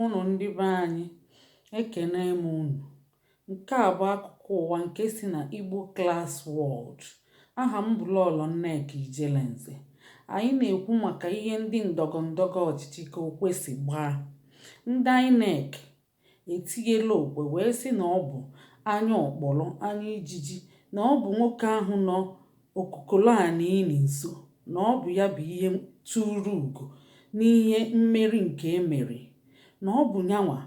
Ụnụ ndị be anyị, ekene m unu. Nke a bụ akụkọ ụwa nke si na Igbo Class World. Aha m bụ Lọlọ Nneka Ijelenze. Anyị na-ekwu maka ihe ndị ndọgọ ndọgọ ọchịchị ka o kwesị gbaa. Ndị INEC etinyela okwe wee sị na ọ bụ anya ọkpọrọ anya ijiji, na ọ bụ nwoke ahụ nọ Okokolo Anini nso, na ọ bụ ya bụ ihe tụrụ ugo n'ihe mmeri nke emeri, na ọ bụ nyanwa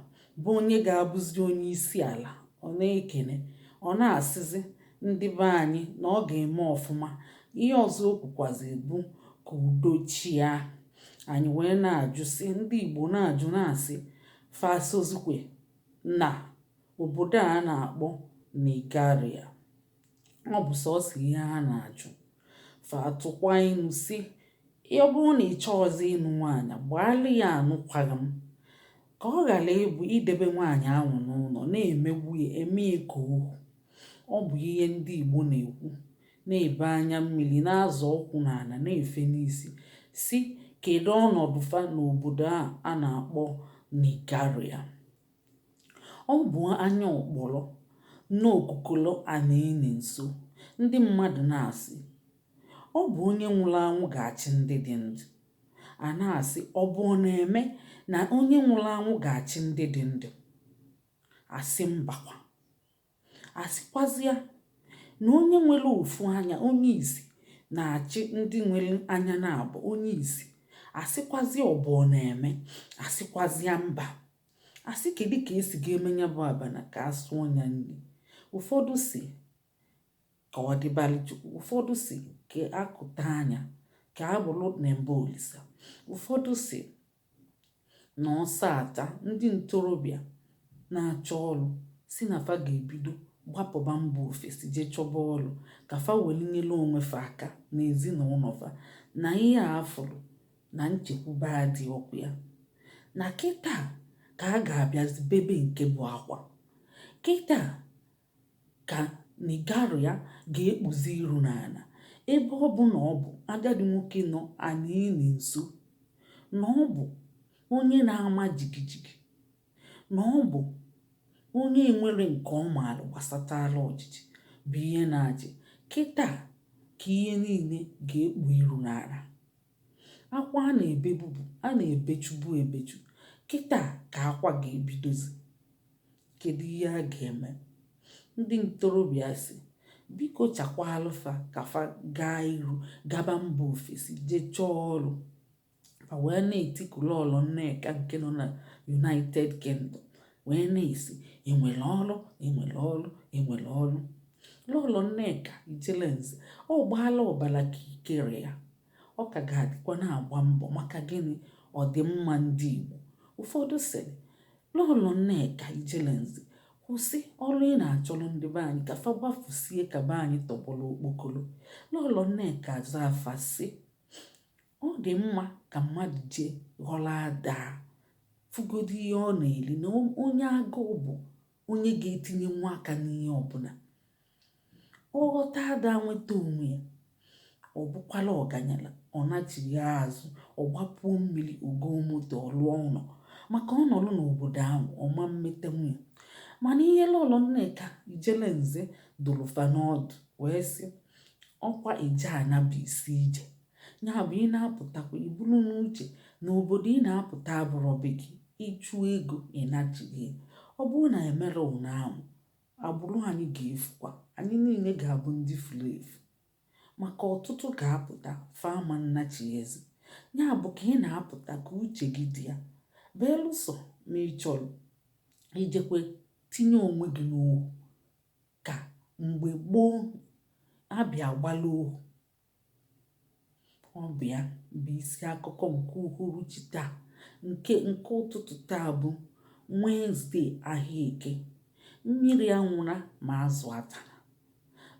bụ onye ga-abụzi onye isi ala. Ọ na-ekene, ọ na-asịzi ndị be anyị na ọ ga-eme ọfụma. Ihe ọzọ o kwukwazi bụ ka udo chia. Anyị wee na-ajụ sị, ndị Igbo na-ajụ na-asị, fa sozikwe na obodo a na-akpọ Nigeria? Ọ bụ sọsọ ihe ha na-ajụ. Fa atụkwa inu sị, ọ bụrụ na ị chọọzi ịnụ nwaanyị, gbaalụ ya anụkwaghị m, ka ọ ghara ịbụ idebe nwaanyị ahụ n'ụlọ na-emegbu ya, eme ya ka ohu. Ọ bụ ihe ndị Igbo na-ekwu, na-ebe anya mmiri, na-azọ ụkwụ n'ala, na-efe n'isi, si kedu ọnọdụ fa n'obodo a a na-akpọ Nigeria. Ọ bụ anya ọkpọrọ n'Okokolo Anini nso. Ndị mmadụ na-asị ọ bụ onye nwụrụ anwụ ga-achị ndị dị ndụ. A na-asị ọ bụ ọ na-eme na onye nwụrụ anwụ ga-achị ndị dị ndụ? Asị mbakwa. Asịkwazịa na onye nwere ofu anya, onye isi, na-achị ndị nwere anya na-abụ, onye isi. Asịkwazịa ọ bụ ọ na-eme? Asịkwazịa mba. Asị kedu ka esi ga-eme ya bụ abana ka a sụọ ya nri? Ụfọdụ si ka ọ dịbalị Chukwu, ụfọdụ si ka akụta anya ka a bụrụ na mba Olisa, ụfọdụ si na ọsọ ata. Ndị ntorobịa na-achọ ọrụ si na fa ga-ebido gbapụba mba ofesi jee chọba ọrụ ka fa were nyere onwe fa aka na ezinụlọ fa, na ihe a afụrụ na nchekwube adị ọkụ ya na kịta ka a ga-abịazi bebe nke bụ akwa. Kịta ka Nigeria ga-ekpuzi iru n'ala, ebe ọ bụ na ọ bụ agadi nwoke nọ Anini nso, na ọ bụ onye na-ama jigijigi, na ọ bụ onye nwere nke ọ maara gbasatara ọchịchị bụ ihe na-achị. Kịta ka ihe niile ga-ekpu iru n'ala. Akwa a na-ebebu bụ a na-ebechubu ebechu, kịta ka akwa ga-ebidozi. Kedu ihe a ga-eme? Ndị ntorobịa si biko chakwalụ fa ka fa gaa iru gaba mba ofesi jee chọọ ọrụ. Fa wee na-etiku Lọlọ Nneka nke nọ na United Kingdom, wee na-esi enwere ọrụ, enwere ọrụ, enwere ọrụ. Lọlọ Nneka Ijelenze, ọ gbaala ọbara ka ikere ya, ọ ka ga-adịkwa na-agba mbọ maka gịnị? Ọdịmma ndị Igbo. Ụfọdụ sịrị Lọlọ Nneka Ijelenze kwụsị ọrụ ị na-achọrọ ndị be anyị ka fa gbafusie ka be anyị tọgbọrọ okpokolo. Lọlọ Nneka aza afa sị ọ dị mma ka mmadụ jee ghọrọ ada fụgodo ihe ọ na-eri, na onye agụụ bụ onye ga-etinye nwa aka n'ihe ọbụla. Ọ ghọta ada nweta onwe ya, ọ bụkwala ọganyala, ọ nachigha azụ, ọ gbapuo mmiri, ogo moto, ọ lụọ ụlọ, maka ọ nọrọ n'obodo ahụ ọma mmete nwunye. Mana ihe Lọlọ Nneka Ijelenze dụrụ fa n'ọdụ wee sị ọkwa ije ana bụ isi ije, ya bụ ị na-apụtakwa iburu n'uche na obodo ị na-apụta abụrọ be gị. Ịchụ ego ịnachighi. Ọ bụrụ na emere ụnụ ahụ, agbụrụ anyị ga-efukwa, anyị niile ga-abụ ndị furu efu, maka ọtụtụ ga-apụta fama nnachighezi. Ya bụ ka ị na-apụta ka uche gị dị ya, belụsọ ma ị chọrọ ijekwe tinye onwe gị n'ohu ka mgbe gboo abịa gbala ohu. Ọ bụ ya bụ isi akụkọ nke uhuruchi taa, nke nke ụtụtụ taa bụ Wednesday, ahịa Eke. Mmiri anwụna ma azụ atana,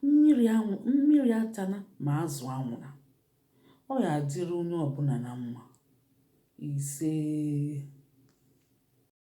mmiri atana ma azụ anwụna. Ọ ya adịrị onye ọbụla na mma. Isee.